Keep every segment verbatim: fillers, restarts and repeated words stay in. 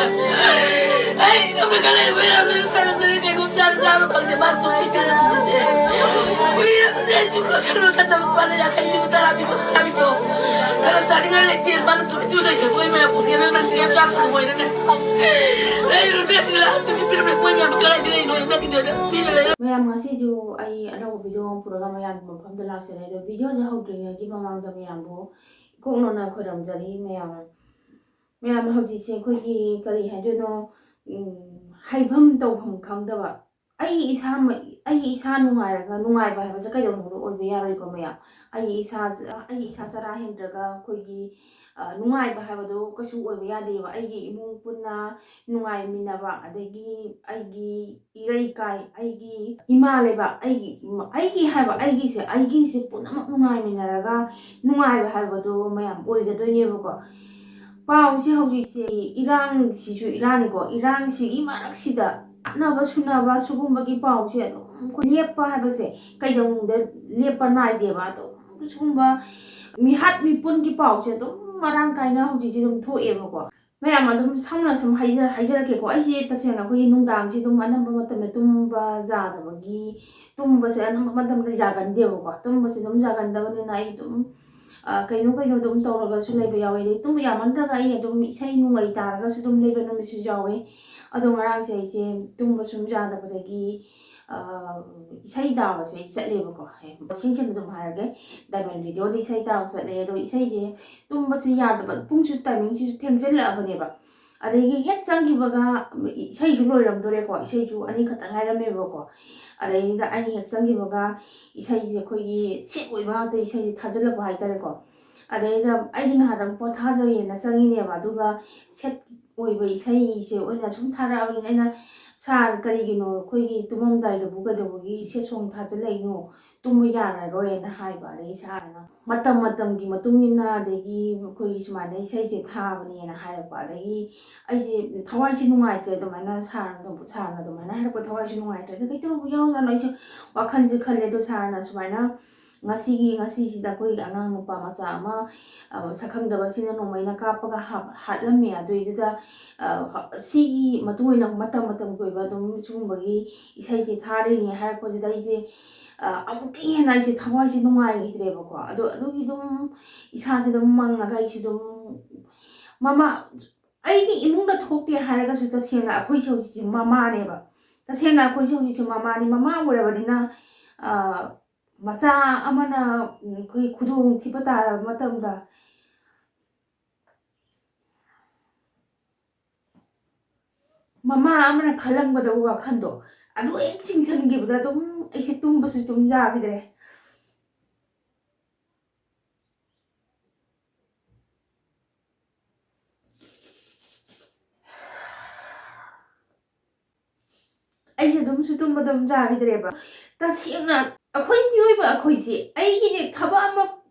ꯑꯩ ꯅꯨꯃꯤꯠ ꯈꯔ ꯂꯩꯔ ꯃꯌꯥꯝ ꯂꯩꯔ ꯀꯔꯝꯗꯅꯤ ꯀꯩꯒꯨꯝ ꯆꯥꯅ ꯆꯥꯕ ꯐꯪꯗꯦ꯫ ꯃꯥ ꯇꯨꯡꯁꯤꯟꯕꯤꯔꯝꯕꯁꯦ ꯀꯨꯏꯔꯕꯁꯦ꯫ ꯑꯩ ꯁꯨꯝ ꯂꯣꯠꯁꯟ ꯂꯣꯠꯁꯟꯗꯕ ꯅꯨꯄꯥꯅ ꯌꯥꯡꯈꯩ ꯄꯤꯕ ꯇꯔꯥ ꯄꯤꯕ ꯇꯔꯥ ꯄꯤꯕꯗꯣ ꯈꯔ ꯆꯥꯅꯤꯡꯉꯥꯏ ꯂꯩꯇꯦ꯫ ꯃꯥꯅ ꯇꯨꯃꯤꯟ ꯇꯨꯃꯤꯟ ꯂꯩꯈ꯭ꯔꯦ꯫ ꯃꯣꯏ ꯃꯌꯥꯝ ꯄꯨꯛꯅꯤꯡ ꯅꯪ ꯀꯌꯥꯝ ꯆꯥꯕ ꯐꯪꯉꯣꯏꯅ ꯂꯩꯔꯨꯔꯦ꯫ ꯂꯩꯔꯨꯔꯦ꯫ ꯃꯣꯏ ꯃꯌꯥꯝ ꯀꯗꯥꯏꯗ ꯂꯩꯅꯣ? ꯅꯪꯒꯤꯗꯣ ꯃꯤꯅ ꯂꯩꯔ ꯃꯌꯥꯝ, ꯉꯁꯤꯁꯨ ꯑꯩ ꯑꯅꯧꯕ ꯚꯤꯗꯤꯑꯣ ꯑꯃ ꯄꯨꯔꯒ ꯃꯌꯥꯝꯒꯤ ꯃꯐꯝꯗ ꯂꯥꯛꯆꯔꯦ꯫ ꯑꯗꯣ ꯚꯤꯗꯤꯑꯣꯁꯦ ꯍꯧꯗ꯭ꯔꯤꯉꯩꯒꯤ ꯃꯃꯥꯡꯗ ꯃꯌꯥꯝꯕꯨ ꯏꯀꯣꯛ ꯅꯧꯅ ꯈꯣꯏꯔꯝꯖꯔꯤ꯫ ꯃꯌꯥꯝ, ꯃꯌꯥꯝ ꯍꯧꯖꯤꯛꯁꯦ ꯑꯩꯈꯣꯏꯒꯤ ꯀꯔꯤ ꯍꯥꯏꯗꯣꯏꯅꯣ, ꯎꯝ, ꯍꯥꯏꯐꯝ ꯇꯧꯐꯝ ꯈꯪꯗꯕ꯫ ꯑꯩ ꯏꯁꯥꯃꯛ, ꯑꯩ ꯏꯁꯥ ꯅꯨꯡꯉꯥꯏꯔꯒ ꯅꯨꯡꯉꯥꯏꯕ ꯍꯥꯏꯕꯁꯦ ꯀꯩꯗꯧꯅꯨꯡꯗ ꯑꯣꯏꯕ ꯌꯥꯔꯣꯏꯀꯣ ꯃꯌꯥꯝ꯫ ꯑꯩ ꯏꯁꯥ, ꯑꯩ ꯏꯁꯥ ꯆꯔꯥ ꯍꯦꯟꯗ꯭ꯔꯒ ꯑꯩꯈꯣꯏꯒꯤ, ꯑ, ꯅꯨꯡꯉꯥꯏꯕ ꯍꯥꯏꯕꯗꯣ ꯀꯩꯁꯨ ꯑꯣꯏꯕ ꯌꯥꯗꯦꯕ꯫ ꯑꯩꯒꯤ ꯏꯃꯨꯡ ꯄꯨꯟꯅ ꯅꯨꯡꯉꯥꯏꯃꯤꯟꯅꯕ, ꯑꯗꯒꯤ ꯑꯩꯒꯤ ꯏꯔꯩꯀꯥꯏ, ꯑꯩꯒꯤ ꯏꯃꯥ ꯂꯩꯕꯥꯛ, ꯑꯩꯒꯤ, ꯑꯩꯒꯤ ꯍꯥꯏꯕ, ꯑꯩꯒꯤꯁꯦ, ꯑꯩꯒꯤꯁꯦ ꯄꯨꯝꯅꯃꯛ ꯅꯨꯡꯉꯥꯏꯃꯤꯟꯅꯔꯒ ꯅꯨꯡꯉꯥꯏꯕ ꯍꯥꯏꯕꯗꯣ ꯃꯌꯥꯝ ꯑꯣꯏꯒꯗꯣꯏꯅꯦꯕꯀꯣ꯫ ꯄꯥꯎꯁꯦ ꯍꯧꯖꯤꯛꯁꯦ ꯏꯔꯥꯡꯁꯤꯁꯨ ꯏꯔꯥꯡꯅꯤꯀꯣ, ꯏꯔꯥꯡꯁꯤꯒꯤ ꯃꯔꯛꯁꯤꯗ ꯈꯠꯅꯕ ꯁꯨꯅꯕ ꯁꯤꯒꯨꯝꯕꯒꯤ ꯄꯥꯎꯁꯦ ꯑꯗꯨꯝ ꯑꯩꯈꯣꯏ ꯂꯦꯞꯄ ꯍꯥꯏꯕꯁꯦ ꯀꯩꯗꯧꯅꯨꯡꯗ ꯂꯦꯞꯄ ꯅꯥꯏꯗꯦꯕ꯫ ꯑꯗꯨꯝ ꯁꯤꯒꯨꯝꯕ ꯃꯤꯍꯥꯠ ꯃꯤꯄꯨꯟꯒꯤ ꯄꯥꯎꯁꯦ ꯑꯗꯨꯝ ꯃꯔꯥꯡ ꯀꯥꯏꯅ ꯍꯧꯖꯤꯛꯁꯦ ꯑꯗꯨꯝ ꯊꯣꯛꯑꯦꯕꯀꯣ꯫ ꯃꯌꯥꯝ ꯑꯗꯨꯝ ꯁꯝꯅ ꯁꯨꯝ ꯍꯥꯏꯖ-, ꯍꯥꯏꯖꯔꯛꯀꯦꯀꯣ꯫ ꯑꯩꯁꯦ ꯇꯁꯦꯡꯅ ꯑꯩꯈꯣꯏꯒꯤ ꯅꯨꯡꯗꯥꯡꯁꯦ ꯑꯗꯨꯝ ꯑꯅꯝꯕ ꯃꯇꯝꯗ ꯇꯨꯝꯕ ꯌꯥꯗꯕꯒꯤ, ꯇꯨꯝꯕꯁꯦ ꯑꯅꯝꯕ ꯃꯇꯝꯗ ꯌꯥꯒꯟꯗꯦꯕꯀꯣ꯫ ꯇꯨꯝꯕꯁꯦ ꯑꯗꯨꯝ ꯌꯥꯒꯟꯗꯕꯅꯤꯅ ꯑꯩ ꯑꯗꯨꯝ, ꯑ, ꯀꯩꯅꯣ ꯀꯩꯅꯣ ꯑꯗꯨꯝ ꯇꯧꯔꯒꯁꯨ ꯂꯩꯕ ꯌꯥꯎꯋꯦ꯫ ꯑꯗꯩ ꯇꯨꯝꯕ ꯌꯥꯃꯟꯗ꯭ꯔꯒ ꯑꯩ ꯑꯗꯨꯝ ꯏꯁꯩ ꯅꯣꯡꯃꯥꯏ ꯇꯥꯔꯒꯁꯨ ꯑꯗꯨꯝ ꯂꯩꯕ ꯅꯨꯃꯤꯠꯁꯨ ꯌꯥꯎꯋꯦ꯫ ꯑꯗꯣ ꯉꯔꯥꯡꯁꯦ ꯑꯩꯁꯦ ꯇꯨꯝꯕ ꯁꯨꯝ ꯌꯥꯗꯕꯗꯒꯤ, ꯑ, ꯏꯁꯩ ꯇꯥꯕꯁꯦ ꯑꯩ ꯆꯠꯂꯦꯕꯀꯣ꯫ ꯍꯦ, ꯃꯁꯤꯡ ꯊꯤꯅ ꯑꯗꯨꯝ ꯍꯥꯏꯔꯒꯦ, ꯗꯥꯏꯃꯟ ꯔꯦꯗꯤꯑꯣꯗ ꯏꯁꯩ ꯇꯥꯕ ꯆꯠꯂꯦ꯫ ꯑꯗꯣ ꯏꯁꯩꯁꯦ ꯇꯨꯝꯕꯁꯦ ꯌꯥꯗꯕ, ꯄꯨꯡꯁꯨ, ꯇꯥꯏꯃꯤꯡꯁꯤꯁꯨ ꯊꯦꯡꯖꯤꯜꯂꯛꯑꯕꯅꯦꯕ꯫ ꯑꯗꯒꯤ ꯍꯦꯛ ꯆꯪꯈꯤꯕꯒ ꯏꯁꯩꯁꯨ ꯂꯣꯏꯔꯝꯗꯣꯔꯦꯀꯣ, ꯏꯁꯩꯁꯨ ꯑꯅꯤꯈꯛꯇ ꯉꯥꯏꯔꯝꯃꯦꯕꯀꯣ꯫ ꯑꯗꯩꯗ ꯑꯩꯅ ꯍꯦꯛ ꯆꯪꯈꯤꯕꯒ ꯏꯁꯩꯁꯦ ꯑꯩꯈꯣꯏꯒꯤ ꯁꯦꯠ ꯑꯣꯏꯕ ꯉꯥꯛꯇ ꯏꯁꯩꯁꯦ ꯊꯥꯖꯤꯜꯂꯛꯄ ꯍꯥꯏꯇꯥꯔꯦꯀꯣ꯫ ꯑꯗꯩꯗ ꯑꯩꯗꯤ ꯉꯥꯏꯍꯥꯛꯇꯪ ꯄꯣꯊꯥꯖꯒꯦꯅ ꯆꯪꯉꯤꯅꯦꯕ, ꯑꯗꯨꯒ ꯁꯦꯠ ꯑꯣꯏꯕ ꯏꯁꯩꯁꯦ ꯑꯣꯏꯅ ꯁꯨꯝ ꯊꯥꯔꯛꯑꯕꯅꯤꯅ ꯑꯩꯅ, "ꯁꯥꯔ, ꯀꯔꯤꯒꯤꯅꯣ ꯑꯩꯈꯣꯏꯒꯤ ꯇꯨꯝꯃꯝꯗꯥꯏꯗꯕꯨ ꯀꯩꯗꯧꯕꯒꯤ ꯁꯦꯠ ꯁꯣꯡ ꯊꯥꯖꯤꯜꯂꯛꯏꯅꯣ? ꯇꯨꯝꯕ ꯌꯥꯔꯔꯣꯏꯅ" ꯍꯥꯏꯕ꯫ ꯑꯗꯩ ꯁꯥꯔꯅ, "ꯃꯇꯝ ꯃꯇꯝꯒꯤ ꯃꯇꯨꯡ ꯏꯟꯅ ꯑꯗꯒꯤ ꯑꯩꯈꯣꯏꯒꯤ ꯁꯨꯃꯥꯏꯅ ꯏꯁꯩꯁꯦ ꯊꯥꯕꯅꯦꯅ" ꯍꯥꯏꯔꯛꯄ꯫ ꯑꯗꯒꯤ ꯑꯩꯁꯦ ꯊꯋꯥꯏꯁꯦ ꯅꯨꯡꯉꯥꯏꯇ꯭ꯔꯦ, ꯑꯗꯨꯃꯥꯏꯅ ꯁꯥꯔꯅ, ꯁꯥꯔꯅ ꯑꯗꯨꯃꯥꯏꯅ ꯍꯥꯏꯔꯛꯄ, ꯊꯋꯥꯏꯁꯦ ꯅꯨꯡꯉꯥꯏꯇ꯭ꯔꯦ꯫ ꯑꯗ ꯀꯩꯗꯧꯕ ꯌꯥꯎꯖꯥꯠꯅꯣ? ꯑꯩꯁꯦ ꯋꯥꯈꯜꯁꯦ ꯈꯜꯂꯦ꯫ ꯑꯗꯣ ꯁꯥꯔꯅ ꯁꯨꯃꯥꯏꯅ ꯉꯁꯤꯒꯤ, ꯉꯁꯤꯁꯤꯗ ꯑꯩꯈꯣꯏꯒꯤ ꯑꯉꯥꯡ ꯅꯨꯄꯥ ꯃꯆꯥ ꯑꯃ, ꯑ, ꯁꯛꯈꯪꯗꯕꯁꯤꯅ ꯅꯣꯡꯃꯩꯅ ꯀꯥꯞꯄꯒ ꯍꯥꯞ-, ꯍꯥꯠꯂꯝꯃꯦ꯫ ꯑꯗꯨꯏꯗꯨꯗ, ꯑ, ꯍ-, ꯁꯤꯒꯤ ꯃꯇꯨꯡ ꯑꯣꯏꯅ ꯃꯇꯝ ꯃꯇꯝꯒꯤ ꯑꯣꯏꯕ ꯑꯗꯨꯝ ꯁꯤꯒꯨꯝꯕꯒꯤ ꯏꯁꯩꯁꯦ ꯊꯥꯔꯤꯅꯦ ꯍꯥꯏꯔꯛꯄꯁꯤꯗ ꯑꯩꯁꯦ, ꯑ, ꯑꯃꯨꯛꯀ ꯍꯦꯟꯅ ꯑꯩꯁꯦ ꯊꯋꯥꯏꯁꯦ ꯅꯨꯡꯉꯥꯏꯈꯤꯗ꯭ꯔꯦꯕꯀꯣ꯫ ꯑꯗꯣ ꯑꯗꯨꯒꯤ ꯑꯗꯨꯝ ꯏꯁꯥꯁꯦ ꯑꯗꯨꯝ ꯃꯪꯉꯒ ꯑꯩꯁꯦ ꯑꯗꯨꯝ ꯃꯃꯥ, ꯑꯩꯒꯤ ꯏꯃꯨꯡꯗ ꯊꯣꯛꯇꯦ ꯍꯥꯏꯔꯒꯁꯨ ꯇꯁꯦꯡꯅ ꯑꯩꯈꯣꯏꯁꯦ ꯍꯧꯖꯤꯛꯁꯦ ꯃꯃꯥꯅꯦꯕ꯫ ꯇꯁꯦꯡꯅ ꯑꯩꯈꯣꯏꯁꯦ ꯍꯧꯖꯤꯛꯁꯦ ꯃꯃꯥꯅꯤ꯫ ꯃꯃꯥ ꯑꯣꯏꯔꯕꯅꯤꯅ, ꯑ, ꯃꯆꯥ ꯑꯃꯅ, ꯎꯝ, ꯑꯩꯈꯣꯏ ꯈꯨꯗꯣꯡ ꯊꯤꯕ ꯇꯥꯔꯕ ꯃꯇꯝꯗ, ꯃꯃꯥ ꯑꯃꯅ ꯈꯜꯂꯝꯒꯗꯕ ꯋꯥꯈꯜꯗꯣ, ꯑꯗꯨ ꯍꯦꯛ ꯆꯤꯡꯁꯤꯟꯈꯤꯕꯗ ꯑꯗꯨꯝ ꯑꯩꯁꯦ ꯇꯨꯝꯕꯁꯨ ꯇꯨꯝ ꯌꯥꯈꯤꯗ꯭ꯔꯦ꯫ ꯑꯩꯁꯦ ꯑꯗꯨꯝꯁꯨ ꯇꯨꯝꯕ ꯑꯗꯨꯝ ꯌꯥꯈꯤꯗ꯭ꯔꯦꯕ꯫ ꯇꯁꯦꯡꯅ ꯑꯩꯈꯣꯏ ꯃꯤꯑꯣꯏꯕ ꯑꯩꯈꯣꯏꯁꯦ ꯑꯩꯒꯤꯅꯦ ꯊꯕꯛ ꯑꯃ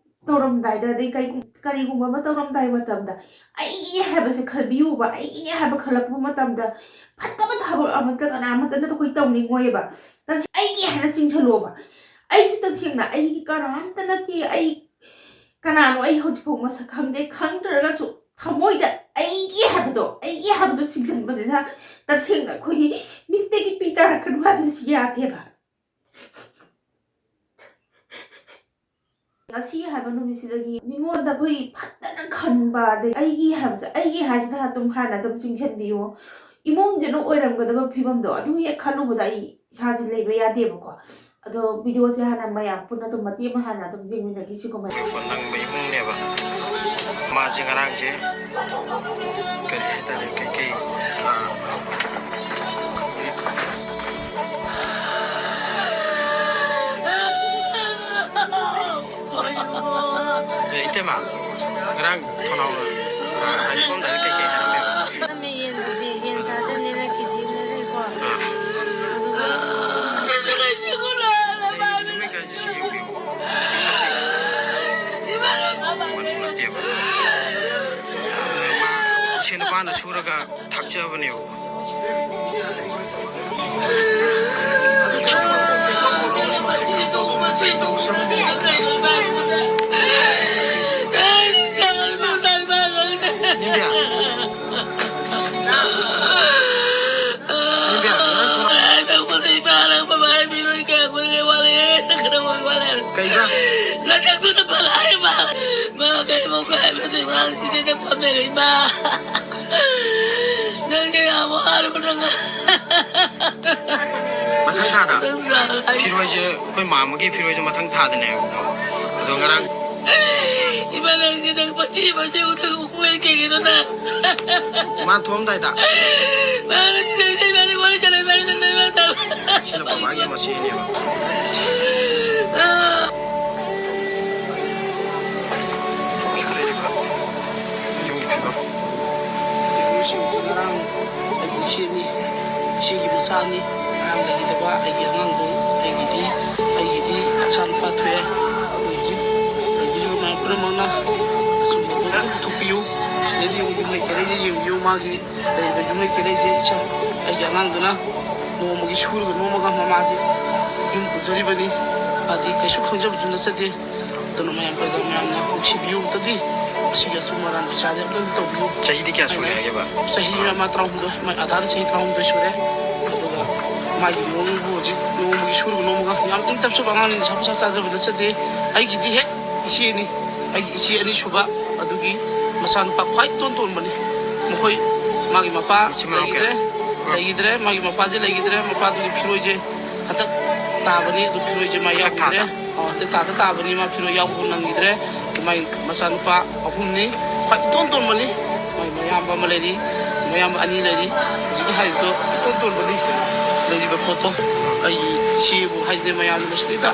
ꯇꯧꯔꯝꯗꯥꯏꯗ, ꯑꯗꯩ ꯀꯩꯒꯨꯝ-, ꯀꯔꯤꯒꯨꯝꯕ ꯑꯃ ꯇꯧꯔꯝꯗꯥꯏ ꯃꯇꯝꯗ, ꯑꯩꯒꯤꯅꯦ ꯍꯥꯏꯕꯁꯦ ꯈꯟꯕꯤꯌꯨꯕ꯫ ꯑꯩꯒꯤꯅꯦ ꯍꯥꯏꯕ ꯈꯜꯂꯛꯄ ꯃꯇꯝꯗ ꯐꯠꯇꯕ ꯊꯕꯛ ꯑꯃꯠꯇ ꯀꯅꯥꯃꯠꯇꯅ ꯑꯩꯈꯣꯏ ꯇꯧꯅꯤꯡꯉꯣꯏꯕ꯫ ꯇꯁꯦꯡ-, ꯑꯩꯒꯤ ꯍꯥꯏꯅ ꯆꯤꯡꯁꯜꯂꯣꯕ꯫ ꯑꯩꯁꯨ ꯇꯁꯦꯡꯅ ꯑꯩꯒꯤ ꯀꯅꯥꯝꯇ ꯅꯠꯇꯦ꯫ ꯑꯩ ꯀꯅꯥꯅꯣ? ꯑꯩ ꯍꯧꯖꯤꯛꯐꯥꯎ ꯃꯁꯛ ꯈꯪꯗꯦ꯫ ꯈꯪꯗ꯭ꯔꯒꯁꯨ ꯊꯃꯣꯏꯗ ꯑꯩꯒꯤ ꯍꯥꯏꯕꯗꯣ, ꯑꯩꯒꯤ ꯍꯥꯏꯕꯗꯣ ꯆꯤꯡꯁꯤꯟꯕꯅꯤꯅ ꯇꯁꯦꯡꯅ ꯑꯩꯈꯣꯏꯒꯤ ꯃꯤꯠꯇꯒꯤ ꯄꯤ ꯇꯥꯔꯛꯀꯅꯨ ꯍꯥꯏꯕꯁꯤ ꯌꯥꯗꯦꯕ꯫ ꯉꯁꯤ ꯍꯥꯏꯕ ꯅꯨꯃꯤꯠꯁꯤꯗꯒꯤ ꯃꯤꯉꯣꯟꯗ ꯑꯩꯈꯣꯏ ꯐꯠꯇꯅ ꯈꯟꯕ, ꯑꯗꯩ ꯑꯩꯒꯤ ꯍꯥꯏꯕꯁꯦ, ꯑꯩꯒꯤ ꯍꯥꯏꯁꯤꯗ ꯑꯗꯨꯝ ꯍꯥꯟꯅ ꯑꯗꯨꯝ ꯆꯤꯡꯁꯤꯟꯕꯤꯌꯨ꯫ ꯏꯃꯨꯡꯁꯤꯅ ꯑꯣꯏꯔꯝꯒꯗꯕ ꯐꯤꯕꯝꯗꯣ ꯑꯗꯨ ꯍꯦꯛ ꯈꯜꯂꯨꯕꯗ ꯑꯩ ꯏꯁꯥꯁꯦ ꯂꯩꯕ ꯌꯥꯗꯦꯕꯀꯣ꯫ ꯑꯗꯣ ꯚꯤꯗꯤꯑꯣꯁꯦ ꯍꯥꯟꯅ ꯃꯌꯥꯝ ꯄꯨꯟꯅ ꯑꯗꯨꯝ ꯃꯇꯦꯛ ꯑꯃ ꯍꯥꯟꯅ ꯑꯗꯨꯝ ꯌꯦꯡꯃꯤꯟꯅꯈꯤꯁꯤꯀꯣ ꯃꯌꯥꯝ꯫ ꯅꯪꯕ ꯏꯃꯨꯡꯅꯦꯕ꯫ ꯃꯥꯁꯦ ꯉꯔꯥꯡꯁꯦ ꯀꯔꯤ ꯍꯥꯏꯇꯥꯔꯦ, ꯀꯩꯀꯩ, ꯑꯥ, ꯑꯦ, ꯏꯇꯩꯃ, ꯉꯔꯥꯡ ꯊꯣꯡꯅꯥꯎ, ꯑꯥ, ꯍꯥꯏꯗꯣꯛꯑꯝꯗꯥꯏꯗ ꯀꯩꯀꯩ ꯍꯥꯏꯔꯝꯃꯦꯕ? ꯍꯥꯏꯔꯝꯃꯦ, ꯌꯦꯟꯕꯨꯗꯤ, ꯌꯦꯟ ꯆꯥꯖꯅꯤꯅ ꯈꯦꯆꯤ ꯑꯃ ꯂꯩꯔꯛꯏꯀꯣ꯫ ꯑꯥ꯫ ꯑꯗꯨꯒ ꯅꯨꯃꯤꯠ ꯀꯥꯏꯁꯦ ꯁꯤ ꯌꯦꯡꯕꯤꯌꯨ꯫ ꯅꯠꯇꯦꯕ꯫ ꯑꯗꯨꯅ ꯃꯥ ꯁꯦꯟ ꯅꯨꯄꯥꯅ ꯁꯨꯔꯒ ꯊꯥꯛꯆꯕꯅꯦꯕ꯫ ꯅꯊꯛꯇꯨꯗ ꯄꯜꯂꯛꯑꯦ ꯃꯥ꯫ ꯃꯥ ꯀꯩ ꯑꯃꯨꯛ ꯍꯥꯏꯕꯁꯦ ꯉꯥꯡꯁꯤꯗꯩꯗ ꯐꯝꯃꯦ ꯏꯃꯥ꯫ ꯅꯪꯁꯦ ꯌꯥꯝ ꯋꯥꯔꯕ ꯅꯪ꯫ ꯃꯊꯪ ꯊꯥꯗ ꯅꯪ ꯉꯥꯡ-, ꯐꯤꯔꯣꯏꯁꯦ ꯑꯩꯈꯣꯏ ꯃꯥ ꯑꯃꯒꯤ ꯐꯤꯔꯣꯏꯁꯦ ꯃꯊꯪ ꯊꯥꯗꯅꯦꯕꯀꯣ꯫ ꯑꯗꯣ ꯉꯔꯥꯡ ꯏꯃꯥ ꯅꯪꯁꯦ ꯅꯪ ꯃꯆꯦ ꯃꯆꯦ ꯎꯗ꯭ꯔꯒ ꯎꯀꯨꯏ ꯀꯩꯒꯤꯅꯣ ꯅꯪ? ꯃꯥ ꯊꯣꯛꯑꯝꯗꯥꯏꯗ꯫ ꯃꯥ ꯉꯁꯤ ꯅꯪ ꯏꯁꯩ ꯃꯥꯅꯤ ꯋꯥꯔꯤ ꯁꯥꯟꯅꯩ ꯃꯥꯅꯤ ꯅꯪ ꯅꯪ ꯅꯪ꯫ ꯁꯤꯅ ꯕꯕꯥꯒꯤ ꯃꯆꯦꯅꯦꯕ꯫ ꯉꯔꯥꯡ ꯑꯩꯒꯤ ꯏꯆꯦꯅꯤ, ꯏꯆꯦꯒꯤ ꯃꯆꯥꯅꯤ, ꯉꯔꯥꯡ ꯂꯩꯈꯤꯗꯕ ꯑꯩꯒꯤ ꯑꯉꯥꯡꯗꯣ, ꯑꯩꯒꯤꯗꯤ, ꯑꯩꯒꯤꯗꯤ ꯏꯆꯥꯅꯨꯄꯥ ꯊꯣꯛꯑꯦ꯫ ꯑꯩꯈꯣꯏꯒꯤ ꯂꯩꯕꯤꯔꯤꯕ ꯃꯌꯥꯝ ꯄꯨꯝꯅꯃꯛꯅ ꯑꯆꯨꯝꯕꯗꯣ ꯑꯗꯨꯝ ꯄꯨꯊꯣꯛꯄꯤꯌꯨ꯫ ꯁꯤꯗꯩꯗꯤ ꯌꯨꯝ ꯂꯩꯇꯔꯦ, ꯌꯦꯡꯕꯤꯌꯨ ꯃꯥꯒꯤ ꯂꯩꯔꯤꯕ ꯌꯨꯝꯂꯩ ꯀꯩꯔꯩꯁꯦ ꯏꯆꯥ, ꯑꯩꯒꯤ ꯑꯉꯥꯡꯗꯨꯅ ꯅꯣꯡꯃꯒꯤ ꯁꯨꯔꯒ ꯅꯣꯝꯃꯒ ꯃꯃꯥꯗꯤ ꯌꯨꯝ ꯄꯨꯖꯔꯤꯕꯅꯤ꯫ ꯃꯥꯗꯤ ꯀꯩꯁꯨ ꯈꯪꯖꯕꯁꯨ ꯅꯠꯆꯗꯦ꯫ ꯑꯗꯨꯅ ꯃꯌꯥꯝ ꯄ꯭ꯔꯖꯥ ꯃꯌꯥꯝꯅ ꯅꯨꯡꯁꯤꯕꯤꯌꯨ ꯑꯝꯇꯗꯤ꯫ ꯑꯁꯤꯒꯤ ꯑꯆꯨꯝ ꯑꯔꯥꯟ ꯕꯤꯆꯥꯔꯁꯦ ꯑꯝꯇꯗꯤ ꯇꯧꯕꯤꯌꯨ꯫ ꯆꯍꯤꯗꯤ ꯀꯌꯥ ꯁꯨꯔꯦ ꯍꯥꯏꯒꯦꯕ? ꯆꯍꯤ ꯑꯃ ꯇꯔꯥꯍꯨꯝꯗꯣꯏ, ꯃꯥꯏ ꯑꯥꯙꯥꯗ ꯆꯍꯤ ꯇꯔꯥꯍꯨꯝꯗꯣꯏ ꯁꯨꯔꯦ꯫ ꯑꯗꯨꯒ ꯃꯥꯒꯤ ꯃꯑꯣꯡꯕꯨ ꯍꯧꯖꯤꯛ ꯅꯣꯡꯃꯒꯤ ꯁꯨꯔꯒ ꯅꯣꯝꯃꯒ ꯌꯥꯝ ꯏꯪ ꯇꯞꯆꯕ ꯑꯉꯥꯡꯅꯤ, ꯅꯤꯁꯥ ꯄꯨꯁꯥ ꯆꯥꯖꯕ ꯅꯠꯆꯗꯦ꯫ ꯑꯩꯒꯤꯗꯤ ꯍꯦꯛ ꯏꯆꯦꯅꯤ꯫ ꯑꯩꯒꯤ ꯏꯆꯦ ꯑꯅꯤꯁꯨꯕ ꯑꯗꯨꯒꯤ ꯃꯆꯥꯅꯨꯄꯥ ꯈ꯭ꯋꯥꯏ ꯏꯇꯣꯟ ꯇꯣꯟꯕꯅꯤ꯫ ꯃꯈꯣꯏ ꯃꯥꯒꯤ ꯃꯄꯥ ꯃꯆꯤꯟ ꯃꯅꯥꯎ ꯂꯩꯈꯤꯗ꯭ꯔꯦ, ꯀꯌꯥ? ꯂꯩꯈꯤꯗ꯭ꯔꯦ, ꯃꯥꯒꯤ ꯃꯄꯥꯁꯦ ꯂꯩꯈꯤꯗ꯭ꯔꯦ, ꯃꯄꯥꯗꯨꯒꯤ ꯐꯤꯔꯣꯏꯁꯦ ꯍꯟꯗꯛ ꯇꯥꯕꯅꯤ, ꯑꯗꯨ ꯐꯤꯔꯣꯏꯁꯦ ꯃꯥ ꯍꯟꯗꯛ ꯌꯥꯎꯈꯤꯗ꯭ꯔꯦ꯫ ꯊꯥꯗ? ꯑꯣ, ꯍꯟꯗꯛ ꯊꯥꯗ ꯇꯥꯕꯅꯤ, ꯃꯥ ꯐꯤꯔꯣꯏ ꯌꯥꯎꯕ ꯅꯪꯈꯤꯗ꯭ꯔꯦ꯫ ꯃꯥꯒꯤ ꯃꯆꯥꯅꯨꯄꯥ ꯑꯍꯨꯝꯅꯤ, ꯈ꯭ꯋꯥꯏ ꯏꯇꯣꯟ ꯇꯣꯟꯕꯅꯤ꯫ ꯃꯥꯒꯤ ꯃꯌꯥꯝꯕ ꯑꯃ ꯂꯩꯔꯤ, ꯃꯌꯥꯝꯕ ꯑꯅꯤ ꯂꯩꯔꯤ, ꯍꯧꯖꯤꯛꯀꯤ ꯍꯥꯏꯔꯤꯕꯗꯣ ꯏꯇꯣꯟ ꯇꯣꯟꯕꯅꯤ꯫ ꯂꯩꯔꯤꯕ ꯄꯣꯠꯇꯣ ꯑꯩꯒꯤ ꯏꯆꯦꯕꯨ ꯍꯥꯏꯖꯤꯅꯤ, ꯃꯌꯥꯝꯅ ꯃꯁꯤꯗꯩꯗ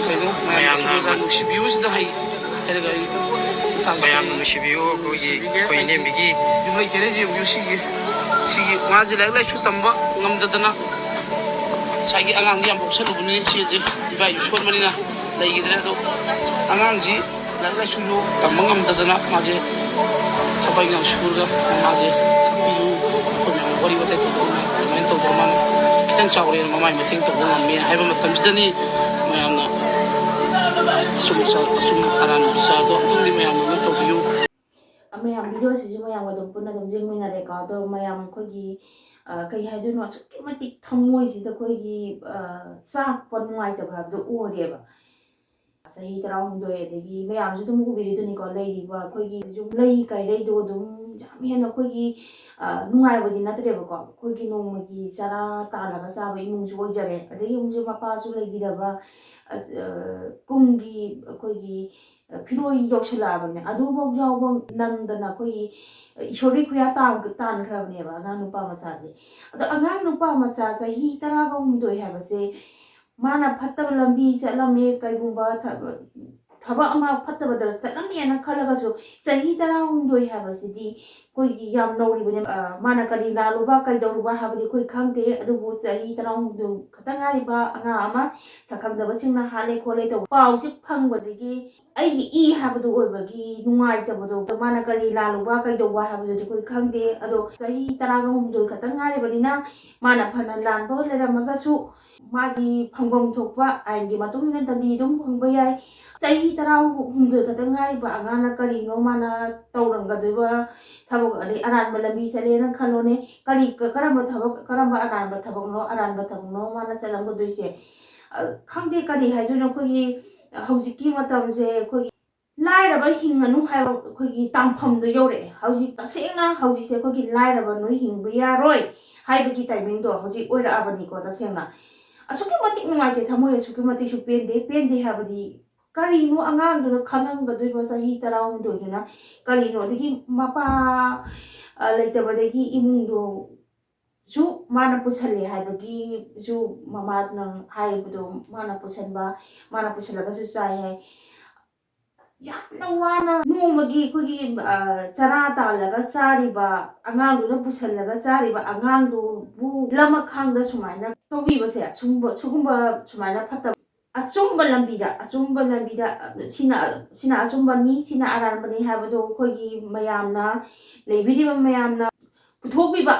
ꯀꯩꯅꯣ, ꯃꯌꯥꯝꯅ ꯃꯌꯥꯝꯅ ꯅꯨꯡꯁꯤꯕꯤꯌꯨ ꯁꯤꯗ ꯍꯥꯏ꯫ ꯍꯥꯏꯔꯒ ꯑꯩ ꯃꯇꯥꯡ ꯃꯌꯥꯝꯅ ꯅꯨꯡꯁꯤꯕꯤꯌꯨ, ꯑꯩꯈꯣꯏꯒꯤ, ꯅꯨꯡꯁꯤꯕꯤꯒꯦ꯫ ꯑꯩꯈꯣꯏ ꯏꯅꯦꯝꯕꯤꯒꯤ ꯌꯨꯝꯂꯩ ꯀꯩꯔꯩꯁꯦ ꯌꯦꯡꯕꯤꯌꯨ꯫ ꯁꯤꯒꯤ, ꯁꯤꯒꯤ ꯃꯥꯁꯦ ꯂꯥꯏꯔꯤꯛ ꯂꯥꯏꯁꯨ ꯇꯝꯕ ꯉꯝꯗꯗꯅ ꯉꯁꯥꯏꯒꯤ ꯑꯉꯥꯡꯗꯤ ꯌꯥꯝ ꯄꯣꯛꯁꯜꯂꯨꯕꯅꯤ꯫ ꯏꯆꯦꯁꯦ ꯏꯕꯥ ꯏꯁꯨ ꯁꯣꯟꯕꯅꯤꯅ ꯂꯩꯈꯤꯗ꯭ꯔꯦ꯫ ꯑꯗꯣ ꯑꯉꯥꯡꯁꯤ ꯂꯥꯏꯔꯤꯛ ꯂꯥꯏꯁꯨꯁꯨ ꯇꯝꯕ ꯉꯝꯗꯗꯅ ꯃꯥꯁꯦ ꯊꯕꯛ ꯏꯪꯈꯥꯡ ꯁꯨꯔꯒ ꯃꯥꯁꯦ ꯅꯨꯄꯤꯁꯨ ꯑꯩꯈꯣꯏ ꯃꯌꯥꯝ ꯋꯥꯔꯤ ꯋꯥꯇꯥꯏ ꯇꯧꯗꯅ ꯑꯗꯨꯃꯥꯏꯅ ꯇꯧꯗꯅ ꯃꯥꯅ ꯈꯤꯇꯪ ꯆꯥꯎꯔꯦꯅ ꯃꯃꯥꯏ ꯃꯇꯦꯡ ꯇꯧꯕ ꯉꯝꯃꯦ ꯍꯥꯏꯕ ꯃꯇꯝꯁꯤꯗꯅꯤ꯫ ꯃꯌꯥꯝꯅ ꯑꯆꯨꯝ ꯑꯆꯥ-, ꯑꯆꯨꯝ ꯑꯔꯥꯟ ꯕꯤꯆꯥꯔꯗꯣ ꯑꯝꯇꯪꯗꯤ ꯃꯌꯥꯝꯅ ꯑꯗꯨꯝ ꯇꯧꯕꯤꯌꯨ꯫ ꯃꯌꯥꯝ ꯚꯤꯗꯤꯑꯣꯁꯤꯁꯨ ꯃꯌꯥꯝꯒ ꯑꯗꯨꯝ ꯄꯨꯟꯅ ꯑꯗꯨꯝ ꯌꯦꯡꯃꯤꯟꯅꯔꯦꯀꯣ꯫ ꯑꯗꯣ ꯃꯌꯥꯝ ꯑꯩꯈꯣꯏꯒꯤ, ꯑ, ꯀꯩ ꯍꯥꯏꯗꯣꯏꯅꯣ, ꯑꯁꯨꯛꯀꯤ ꯃꯇꯤꯛ ꯊꯃꯣꯏꯁꯤꯗ ꯑꯩꯈꯣꯏꯒꯤ, ꯑ, ꯆꯥꯛꯄ ꯅꯨꯡꯉꯥꯏꯇꯕ ꯍꯥꯏꯕꯗꯣ ꯑꯣꯏꯔꯦꯕ꯫ ꯆꯍꯤ ꯇꯔꯥꯍꯨꯝꯗꯣꯏ, ꯑꯗꯒꯤ ꯃꯌꯥꯝꯁꯨ ꯑꯗꯨꯝ ꯎꯕꯤꯔꯤꯗꯨꯅꯤꯀꯣ, ꯂꯩꯔꯤꯕ ꯑꯩꯈꯣꯏꯒꯤ ꯌꯨꯝ ꯂꯩ ꯀꯩꯔꯩꯗꯣ ꯑꯗꯨꯝ ꯌꯥꯝ ꯍꯦꯟꯅ ꯑꯩꯈꯣꯏꯒꯤ, ꯑ, ꯅꯨꯡꯉꯥꯏꯕꯗꯤ ꯅꯠꯇ꯭ꯔꯦꯕꯀꯣ꯫ ꯑꯩꯈꯣꯏꯒꯤ ꯅꯣꯡꯃꯒꯤ ꯆꯔꯥ ꯇꯥꯜꯂꯒ ꯆꯥꯕ ꯏꯃꯨꯡꯁꯨ ꯑꯣꯏꯖꯔꯦ꯫ ꯑꯗꯒꯤ ꯑꯃꯨꯛꯁꯨ ꯃꯄꯥꯁꯨ ꯂꯩꯈꯤꯗꯕ, ꯑ, ꯑ, ꯀꯨꯝꯒꯤ ꯑꯩꯈꯣꯏꯒꯤ, ꯑ, ꯐꯤꯔꯣꯏ ꯌꯧꯁꯤꯜꯂꯛꯑꯕꯅꯦ꯫ ꯑꯗꯨꯐꯥꯎ ꯌꯥꯎꯕ ꯅꯪꯗꯅ ꯑꯩꯈꯣꯏꯒꯤ, ꯑ, ꯏꯁꯣꯔꯒꯤ ꯈꯨꯌꯥ ꯇꯥꯟ-, ꯇꯥꯟꯈ꯭ꯔꯕꯅꯦꯕ ꯑꯉꯥꯡ ꯅꯨꯄꯥ ꯃꯆꯥꯁꯦ꯫ ꯑꯗꯣ ꯑꯉꯥꯡ ꯅꯨꯄꯥ ꯃꯆꯥ ꯆꯍꯤ ꯇꯔꯥꯒ ꯍꯨꯝꯗꯣꯏ ꯍꯥꯏꯕꯁꯦ ꯃꯥꯅ ꯐꯠꯇꯕ ꯂꯝꯕꯤ ꯆꯠꯂꯝꯃꯦ, ꯀꯩꯒꯨꯝꯕ ꯊꯕ-, ꯊꯕꯛ ꯑꯃ ꯐꯠꯇꯕꯗ ꯆꯠꯂꯝꯃꯦꯅ ꯈꯜꯂꯒꯁꯨ, ꯆꯍꯤ ꯇꯔꯥꯍꯨꯝꯗꯣꯏ ꯍꯥꯏꯕꯁꯤꯗꯤ ꯑꯩꯈꯣꯏꯒꯤ ꯌꯥꯝ ꯅꯧꯔꯤꯕꯅꯦ꯫ ꯑ, ꯃꯥꯅ ꯀꯔꯤ ꯂꯥꯜꯂꯨꯕ, ꯀꯩꯗꯧꯔꯨꯕ ꯍꯥꯏꯕꯗꯤ ꯑꯩꯈꯣꯏ ꯈꯪꯗꯦ, ꯑꯗꯨꯕꯨ ꯆꯍꯤ ꯇꯔꯥꯍꯨꯝꯗꯣꯏ ꯈꯛꯇ ꯉꯥꯏꯔꯤꯕ ꯑꯉꯥꯡ ꯑꯃ ꯁꯛꯈꯪꯗꯕꯁꯤꯡꯅ ꯍꯥꯠꯂꯦ ꯈꯣꯠꯂꯦ ꯇꯧꯕ ꯄꯥꯎꯁꯦ ꯐꯪꯕꯗꯒꯤ ꯑꯩꯒꯤ ꯏ ꯍꯥꯏꯕꯗꯨ ꯑꯣꯏꯕꯒꯤ ꯅꯨꯡꯉꯥꯏꯇꯕꯗꯣ, ꯃꯥꯅ ꯀꯔꯤ ꯂꯥꯜꯂꯨꯕ, ꯀꯩꯗꯧꯕ ꯍꯥꯏꯕꯗꯨꯗꯤ ꯑꯩꯈꯣꯏ ꯈꯪꯗꯦ꯫ ꯑꯗꯣ ꯆꯍꯤ ꯇꯔꯥꯒ ꯍꯨꯝꯗꯣꯏ ꯈꯛꯇ ꯉꯥꯏꯔꯤꯕꯅꯤꯅ, ꯃꯥꯅ ꯐꯅ ꯂꯥꯟꯕ ꯂꯩꯔꯝꯃꯒꯁꯨ, ꯃꯥꯒꯤ ꯐꯪꯐꯝ ꯊꯣꯛꯄ ꯑꯥꯏꯟꯒꯤ ꯃꯇꯨꯡ ꯏꯟꯅ ꯗꯟꯗꯤ ꯑꯗꯨꯝ ꯐꯪꯕ ꯌꯥꯏ꯫ ꯆꯍꯤ ꯇꯔꯥꯍꯨꯝꯗꯣꯏ ꯈꯛꯇ ꯉꯥꯏꯔꯤꯕ ꯑꯉꯥꯡꯅ ꯀꯔꯤꯅꯣ ꯃꯥꯅ ꯇꯧꯔꯝꯒꯗꯣꯏꯕ ꯊꯕꯛ? ꯑꯗꯩ ꯑꯔꯥꯟꯕ ꯂꯝꯕꯤ ꯆꯠꯂꯦꯅ ꯈꯜꯂꯣꯅꯦ, ꯀꯔꯤ, ꯀ-, ꯀꯔꯝꯕ ꯊꯕꯛ, ꯀꯔꯝꯕ ꯑꯔꯥꯟꯕ ꯊꯕꯛꯅꯣ, ꯑꯔꯥꯟꯕ ꯊꯕꯛꯅꯣ ꯃꯥꯅ ꯆꯠꯂꯝꯒꯗꯣꯏꯁꯦ? ꯑ, ꯈꯪꯗꯦ, ꯀꯔꯤ ꯍꯥꯏꯗꯣꯏꯅꯣ꯫ ꯑꯩꯈꯣꯏꯒꯤ ꯍꯧꯖꯤꯛꯀꯤ ꯃꯇꯝꯁꯦ ꯑꯩꯈꯣꯏꯒꯤ ꯂꯥꯏꯔꯕ ꯍꯤꯡꯉꯅꯨ ꯍꯥꯏꯕ ꯑꯩꯈꯣꯏꯒꯤ ꯇꯥꯡꯐꯝꯗꯣ ꯌꯧꯔꯛꯑꯦ꯫ ꯍꯧꯖꯤꯛ ꯇꯁꯦꯡꯅ ꯍꯧꯖꯤꯛꯁꯦ ꯑꯩꯈꯣꯏꯒꯤ ꯂꯥꯏꯔꯕ ꯅꯣꯏ ꯍꯤꯡꯕ ꯌꯥꯔꯣꯏ ꯍꯥꯏꯕꯒꯤ ꯇꯥꯏꯃꯤꯡꯗꯣ ꯍꯧꯖꯤꯛ ꯑꯣꯏꯔꯛꯑꯕꯅꯤꯀꯣ꯫ ꯇꯁꯦꯡꯅ ꯑꯁꯨꯛꯀꯤ ꯃꯇꯤꯛ ꯅꯨꯡꯉꯥꯏꯇꯦ, ꯊꯃꯣꯏ ꯑꯁꯨꯛꯀꯤ ꯃꯇꯤꯛꯁꯨ ꯄꯦꯟꯗꯦ꯫ ꯄꯦꯟꯗꯦ ꯍꯥꯏꯕꯗꯤ ꯀꯔꯤꯅꯣ ꯑꯉꯥꯡꯗꯨꯅ ꯈꯪꯉꯝꯒꯗꯣꯏꯕ ꯆꯍꯤ ꯇꯔꯥꯍꯨꯝꯗꯣꯏꯗꯨꯅ ꯀꯔꯤꯅꯣ? ꯑꯗꯒꯤ ꯃꯄꯥ, ꯑ, ꯂꯩꯇꯕꯗꯒꯤ ꯏꯃꯨꯡꯗꯣ ꯁꯨ ꯃꯥꯅ ꯄꯨꯁꯜꯂꯦ ꯍꯥꯏꯕꯒꯤꯁꯨ ꯃꯃꯥꯗꯨꯅ ꯍꯥꯏꯔꯤꯕꯗꯣ, ꯃꯥꯅ ꯄꯨꯁꯟꯕ, ꯃꯥꯅ ꯄꯨꯁꯜꯂꯒꯁꯨ ꯆꯥꯏ ꯍꯥꯏ꯫ ꯌꯥꯝꯅ ꯋꯥꯅ ꯅꯣꯡꯃꯒꯤ ꯑꯩꯈꯣꯏꯒꯤ, ꯑ, ꯆꯔꯥ ꯇꯥꯜꯂꯒ ꯆꯥꯔꯤꯕ ꯑꯉꯥꯡꯗꯨꯅ ꯄꯨꯁꯜꯂꯒ ꯆꯥꯔꯤꯕ ꯑꯉꯥꯡꯗꯨꯕꯨ ꯂꯃꯈꯥꯡꯗ ꯁꯨꯃꯥꯏꯅ ꯇꯧꯕꯤꯕꯁꯦ, ꯁꯨꯝꯕ, ꯁꯨꯒꯨꯝꯕ ꯁꯨꯃꯥꯏꯅ ꯐꯠꯇꯕ, ꯑꯆꯨꯝꯕ ꯂꯝꯕꯤꯗ, ꯑꯆꯨꯝꯕ ꯂꯝꯕꯤꯗ, ꯑ, ꯁꯤꯅ, ꯁꯤꯅ ꯑꯆꯨꯝꯕꯅꯤ, ꯁꯤꯅ ꯑꯔꯥꯟꯕꯅꯤ ꯍꯥꯏꯕꯗꯣ ꯑꯩꯈꯣꯏꯒꯤ ꯃꯌꯥꯝꯅ, ꯂꯩꯕꯤꯔꯤꯕ ꯃꯌꯥꯝꯅ ꯄꯨꯊꯣꯛꯄꯤꯕ,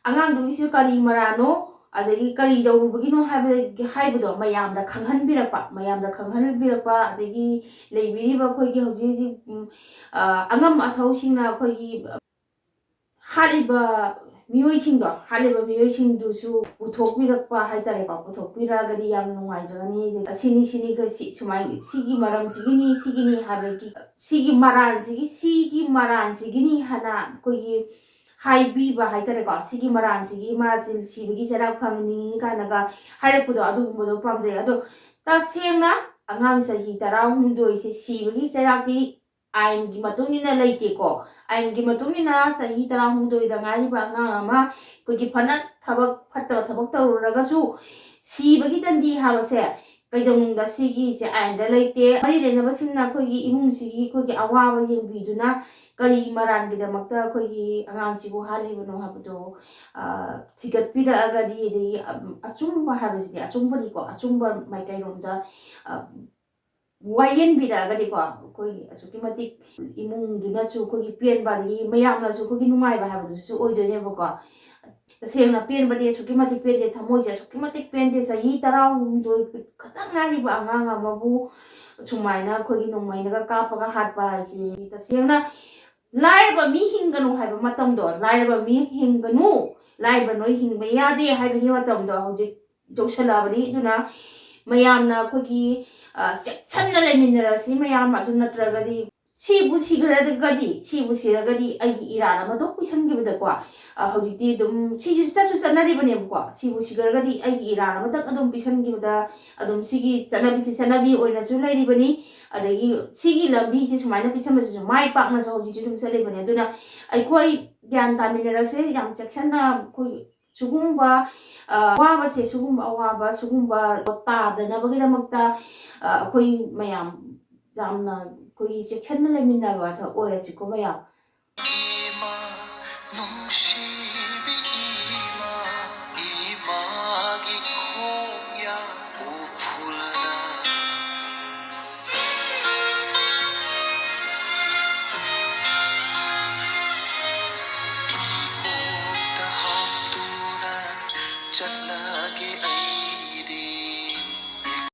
ꯑꯉꯥꯡꯗꯨꯒꯤꯁꯨ ꯀꯔꯤ ꯃꯔꯥꯅꯣ, ꯑꯗꯒꯤ ꯀꯔꯤ ꯇꯧꯔꯨꯕꯒꯤꯅꯣ ꯍꯥꯏꯕ, ꯍꯥꯏꯕꯗꯣ ꯃꯌꯥꯝꯗ ꯈꯪꯍꯟꯕꯤꯔꯛꯄ, ꯃꯌꯥꯝꯗ ꯈꯪꯍꯟꯕꯤꯔꯛꯄ, ꯑꯗꯒꯤ ꯂꯩꯕꯤꯔꯤꯕ ꯑꯩꯈꯣꯏꯒꯤ ꯍꯧꯖꯤꯛ ꯍꯧꯖꯤꯛ, ꯎꯝ, ꯑ, ꯑꯉꯝ ꯑꯊꯧꯁꯤꯡꯅ ꯑꯩꯈꯣꯏꯒꯤ ꯍꯥꯠꯂꯤꯕ ꯃꯤꯑꯣꯏꯁꯤꯡꯗꯣ, ꯍꯥꯏꯔꯤꯕ ꯃꯤꯑꯣꯏꯁꯤꯡꯗꯨꯁꯨ ꯄꯨꯊꯣꯛꯄꯤꯔꯛꯄ ꯍꯥꯏꯇꯥꯔꯦꯀꯣ, ꯄꯨꯊꯣꯛꯄꯤꯔꯛꯑꯒꯗꯤ ꯌꯥꯝ ꯅꯨꯡꯉꯥꯏꯖꯒꯅꯤ꯫ ꯑꯗꯩ ꯑꯁꯤꯅꯤ, ꯁꯤꯅꯤ, ꯁꯤ, ꯁꯨꯃꯥꯏꯅ, ꯁꯤꯒꯤ ꯃꯔꯝꯁꯤꯒꯤꯅꯤ, ꯁꯤꯒꯤꯅꯤ ꯍꯥꯏꯕꯒꯤ, ꯁꯤꯒꯤ ꯃꯔꯥꯟꯁꯤꯒꯤ, ꯁꯤꯒꯤ ꯃꯔꯥꯟꯁꯤꯒꯤꯅꯤ ꯍꯥꯏꯅ ꯑꯩꯈꯣꯏꯒꯤ ꯍꯥꯏꯕꯤꯕ ꯍꯥꯏꯇꯥꯔꯦꯀꯣ, ꯁꯤꯒꯤ ꯃꯔꯥꯟꯁꯤꯒꯤ ꯃꯥꯁꯦ ꯁꯤꯕꯒꯤ ꯆꯩꯔꯥꯛ ꯐꯪꯅꯤ ꯀꯥꯏꯅꯒ ꯍꯥꯏꯔꯛꯄꯗꯣ, ꯑꯗꯨꯒꯨꯝꯕꯗꯣ ꯄꯥꯝꯖꯩ꯫ ꯑꯗꯣ ꯇꯁꯦꯡꯅ ꯑꯉꯥꯡ ꯆꯍꯤ ꯇꯔꯥꯍꯨꯝꯗꯣꯏꯁꯦ ꯁꯤꯕꯒꯤ ꯆꯩꯔꯥꯛꯇꯤ ꯑꯥꯏꯟꯒꯤ ꯃꯇꯨꯡ ꯏꯟꯅ ꯂꯩꯇꯦꯀꯣ꯫ ꯑꯥꯏꯟꯒꯤ ꯃꯇꯨꯡ ꯏꯟꯅ ꯆꯍꯤ ꯇꯔꯥꯍꯨꯝꯗꯣꯏꯗ ꯉꯥꯏꯔꯤꯕ ꯑꯉꯥꯡ ꯑꯃ ꯑꯩꯈꯣꯏꯒꯤ ꯐꯅ ꯊꯕꯛ ꯐꯠꯇꯕ ꯊꯕꯛ ꯇꯧꯔꯨꯔꯒꯁꯨ ꯁꯤꯕꯒꯤ ꯇꯟꯗꯤ ꯍꯥꯏꯕꯁꯦ ꯀꯩꯗꯧꯅꯨꯡꯗ ꯁꯤꯒꯤꯁꯦ ꯑꯥꯏꯟꯗ ꯂꯩꯇꯦ꯫ ꯃꯔꯤ ꯂꯩꯅꯕꯁꯤꯡꯅ ꯑꯩꯈꯣꯏꯒꯤ ꯏꯃꯨꯡꯁꯤꯒꯤ ꯑꯩꯈꯣꯏꯒꯤ ꯑꯋꯥꯕ ꯌꯦꯡꯕꯤꯗꯨꯅ ꯀꯔꯤ ꯃꯔꯥꯟꯒꯤꯗꯃꯛꯇ ꯑꯩꯈꯣꯏꯒꯤ ꯑꯉꯥꯡꯁꯤꯕꯨ ꯍꯥꯠꯂꯤꯕꯅꯣ ꯍꯥꯏꯕꯗꯣ, ꯑ, ꯊꯤꯒꯠꯄꯤꯔꯛꯑꯒꯗꯤ, ꯑꯗꯒꯤ, ꯑꯝ, ꯑꯆꯨꯝꯕ ꯍꯥꯏꯕꯁꯤꯗꯤ ꯑꯆꯨꯝꯕꯅꯤꯀꯣ, ꯑꯆꯨꯝꯕ ꯃꯥꯏꯀꯩꯔꯣꯝꯗ, ꯑ, ꯋꯥꯌꯦꯟꯕꯤꯔꯛꯑꯒꯗꯤꯀꯣ, ꯑꯩꯈꯣꯏꯒꯤ ꯑꯁꯨꯛꯀꯤ ꯃꯇꯤꯛ ꯏꯃꯨꯡꯗꯨꯅꯁꯨ ꯑꯩꯈꯣꯏꯒꯤ ꯄꯦꯟꯕ, ꯑꯗꯒꯤ ꯃꯌꯥꯝꯅꯁꯨ ꯑꯩꯈꯣꯏꯒꯤ ꯅꯨꯡꯉꯥꯏꯕ ꯍꯥꯏꯕꯗꯨꯁꯨ ꯑꯣꯏꯗꯣꯏꯅꯦꯕꯀꯣ꯫ ꯇꯁꯦꯡꯅ ꯄꯦꯟꯕꯗꯤ ꯑꯁꯨꯛꯀꯤ ꯃꯇꯤꯛ ꯄꯦꯟꯗꯦ, ꯊꯃꯣꯏꯁꯦ ꯑꯁꯨꯛꯀꯤ ꯃꯇꯤꯛ ꯄꯦꯟꯗꯦ꯫ ꯆꯍꯤ ꯇꯔꯥꯍꯨꯝꯗꯣꯏ ꯈꯛꯇꯪ ꯉꯥꯏꯔꯤꯕ ꯑꯉꯥꯡ ꯑꯃꯕꯨ ꯁꯨꯃꯥꯏꯅ ꯑꯩꯈꯣꯏꯒꯤ ꯅꯣꯡꯃꯩꯅꯒ ꯀꯥꯞꯄꯒ ꯍꯥꯠꯄ ꯍꯥꯏꯁꯤ, ꯇꯁꯦꯡꯅ ꯂꯥꯏꯔꯕ ꯃꯤ ꯍꯤꯡꯒꯅꯨ ꯍꯥꯏꯕ ꯃꯇꯝꯗꯣ, ꯂꯥꯏꯔꯕ ꯃꯤ ꯍꯤꯡꯒꯅꯨ, ꯂꯥꯏꯔꯕ ꯅꯣꯏ ꯍꯤꯡꯕ ꯌꯥꯗꯦ ꯍꯥꯏꯕꯒꯤ ꯃꯇꯝꯗꯣ ꯍꯧꯖꯤꯛ ꯌꯧꯁꯜꯂꯛꯑꯕꯅꯤ꯫ ꯑꯗꯨꯅ ꯃꯌꯥꯝꯅ ꯑꯩꯈꯣꯏꯒꯤ, ꯑ, ꯆꯦꯛꯁꯟꯅ ꯂꯩꯃꯤꯟꯅꯔꯁꯤ ꯃꯌꯥꯝ꯫ ꯑꯗꯨ ꯅꯠꯇ꯭ꯔꯒꯗꯤ ꯁꯤꯕꯨ ꯁꯤꯈ꯭ꯔꯒꯗꯤ, ꯁꯤꯕꯨ ꯁꯤꯔꯒꯗꯤ ꯑꯩꯒꯤ ꯏꯔꯥꯟ ꯑꯃ ꯑꯗꯨꯝ ꯄꯤꯁꯟꯈꯤꯕꯗꯀꯣ, ꯑ, ꯍꯧꯖꯤꯛꯇꯤ ꯑꯗꯨꯝ ꯁꯤꯁꯨ ꯆꯠꯁꯨ ꯆꯠꯅꯔꯤꯕꯅꯦꯕꯀꯣ꯫ ꯁꯤꯕꯨ ꯁꯤꯈ꯭ꯔꯒꯗꯤ ꯑꯩꯒꯤ ꯏꯔꯥꯟ ꯑꯃꯇꯪ ꯑꯗꯨꯝ ꯄꯤꯁꯟꯈꯤꯕꯗ ꯑꯗꯨꯝ ꯁꯤꯒꯤ ꯆꯠꯅꯕꯤꯁꯤ ꯆꯠꯅꯕꯤ ꯑꯣꯏꯅꯁꯨ ꯂꯩꯔꯤꯕꯅꯤ꯫ ꯑꯗꯒꯤ ꯁꯤꯒꯤ ꯂꯝꯕꯤꯁꯦ ꯁꯨꯃꯥꯏꯅ ꯄꯤꯁꯟꯕꯁꯤꯁꯨ ꯃꯥꯏ ꯄꯥꯛꯅꯁꯨ ꯍꯧꯖꯤꯛꯁꯨ ꯑꯗꯨꯝ ꯆꯠꯂꯤꯕꯅꯤ꯫ ꯑꯗꯨꯅ ꯑꯩꯈꯣꯏ ꯒ꯭ꯌꯥꯟ ꯇꯥꯃꯤꯟꯅꯔꯁꯦ ꯌꯥꯝ ꯆꯦꯛꯁꯟꯅ꯫ ꯑꯩꯈꯣꯏ ꯁꯤꯒꯨꯝꯕ, ꯑ, ꯑꯋꯥꯕꯁꯦ, ꯁꯤꯒꯨꯝꯕ ꯑꯋꯥꯕ, ꯁꯤꯒꯨꯝꯕ ꯇꯥꯗꯅꯕꯒꯤꯗꯃꯛꯇ, ꯑ, ꯑꯩꯈꯣꯏ ꯃꯌꯥꯝ ꯌꯥꯝꯅ ꯑꯩꯈꯣꯏꯒꯤ ꯆꯦꯛꯁꯟꯅ ꯂꯩꯃꯤꯟꯅꯕ ꯑꯣꯏꯔꯁꯤꯀꯣ ꯃꯌꯥꯝ꯫